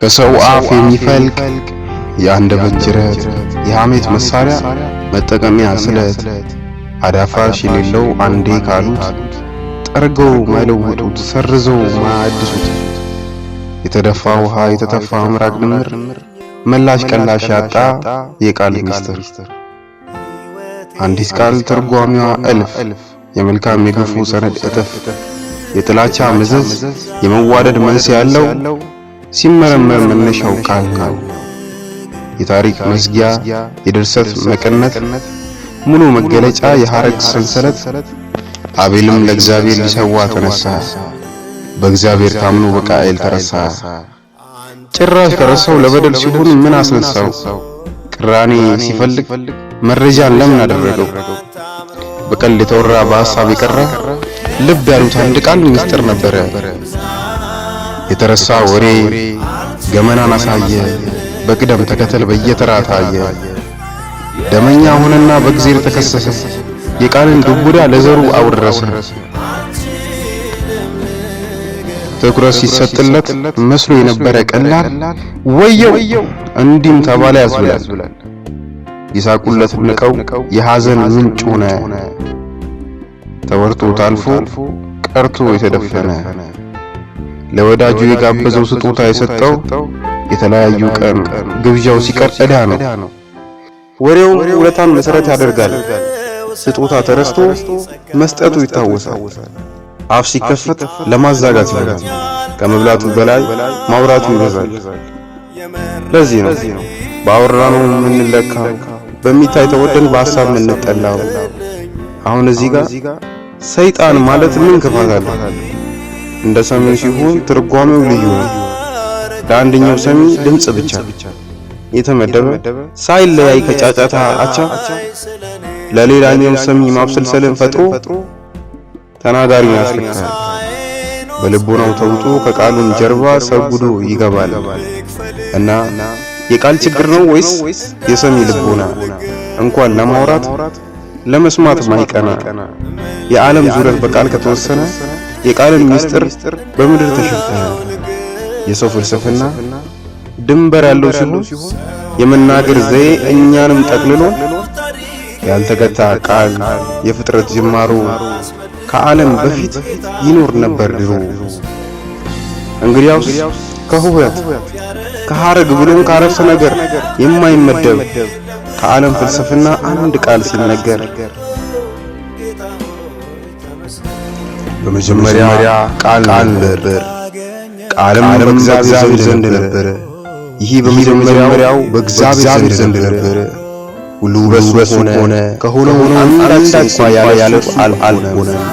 ከሰው አፍ የሚፈልቅ የአንደበት ጅረት፣ የሐሜት መሳሪያ መጠቀሚያ ስለት፣ አዳፋሽ የሌለው አንዴ ካሉት ጠርገው ማይለውጡት ሰርዘው ማያድሱት፣ የተደፋ ውሃ የተተፋ ምራቅ ድምር፣ መላሽ ቀላሽ ያጣ የቃል ሚስጥር። አንዲት ቃል ትርጓሜዋ እልፍ፣ የመልካም የግፉ ሰነድ እጥፍ፣ የጥላቻ መዘዝ የመዋደድ መንስኤ ያለው ሲመረመር መነሻው ቃል ነው። የታሪክ መዝጊያ የድርሰት መቀነት ሙሉ መገለጫ የሐረግ ሰንሰለት። አቤልም ለእግዚአብሔር ሊሰዋ ተነሳ፣ በእግዚአብሔር ታምኖ በቃኤል ተረሳ። ጭራሽ ከረሳው ለበደል ሲሆን ምን አስነሳው? ቅራኔ ሲፈልግ መረጃን ለምን አደረገው? በቀልድ የተወራ በሐሳብ የቀረ ልብ ያሉት አንድ ቃል ምስጢር ነበረ። የተረሳ ወሬ ገመናን አሳየ፣ በቅደም ተከተል በየተራ ታየ። ደመኛ ሆነና በእግዜር ተከሰሰ፣ የቃልን ዱቡዳ ለዘሩ አወረሰ። ትኩረት ሲሰጥለት መስሎ የነበረ ቀላል ወየው እንዲህም ተባለ ያስብላል። የሳቁለት ንቀው የሐዘን ምንጭ ሆነ፣ ተወርቶ ታልፎ ቀርቶ የተደፈነ። ለወዳጁ የጋበዘው ስጦታ የሰጠው የተለያዩ ቀን ግብዣው ሲቀር ዕዳ ነው። ወሬውም ውለታን መሰረት ያደርጋል። ስጦታ ተረስቶ መስጠቱ ይታወሳል። አፍ ሲከፈት ለማዛጋት ይሆናል። ከመብላቱ በላይ ማውራቱ ይበዛል። ለዚህ ነው ባወራነው የምንለካው፣ በሚታይ ተወደን በሐሳብ የምንጠላው። አሁን እዚህ ጋር ሰይጣን ማለት ምን ክፋት አለው? እንደ ሰሚው ሲሆን ትርጓሜው ልዩ ነው። ለአንደኛው ሰሚ ድምጽ ብቻ የተመደበ ሳይለያይ ከጫጫታ አቻ፣ ለሌላኛው ሰሚ ማብሰልሰልን ፈጥሮ ተናጋሪን ያስልካል። በልቦናው ተውጦ ከቃሉን ጀርባ ሰጉዶ ይገባል። እና የቃል ችግር ነው ወይስ የሰሚ ልቦና? እንኳን ለማውራት ለመስማት ማይቀና። የዓለም ዙረት በቃል ከተወሰነ የቃልን ምስጢር በምድር ተሸፈነ። የሰው ፍልስፍና ድንበር ያለው ሲሆን የመናገር ዘዬ እኛንም ጠቅልሎ፣ ያልተገታ ቃል የፍጥረት ጅማሮ ከዓለም በፊት ይኖር ነበር ድሮ። እንግዲያውስ ከሁለት ከሐረግ ብሎም ከአረፍተ ነገር የማይመደብ ከዓለም ፍልስፍና አንድ ቃል ሲነገር፣ በመጀመሪያ ቃል ነበር፣ ቃልም በእግዚአብሔር ዘንድ ነበረ። ይህ በመጀመሪያው በእግዚአብሔር ዘንድ ነበረ። ሁሉ በእሱ ሆነ፣ ከሆነው አንዳች እንኳ ያለ እርሱ አልሆነም።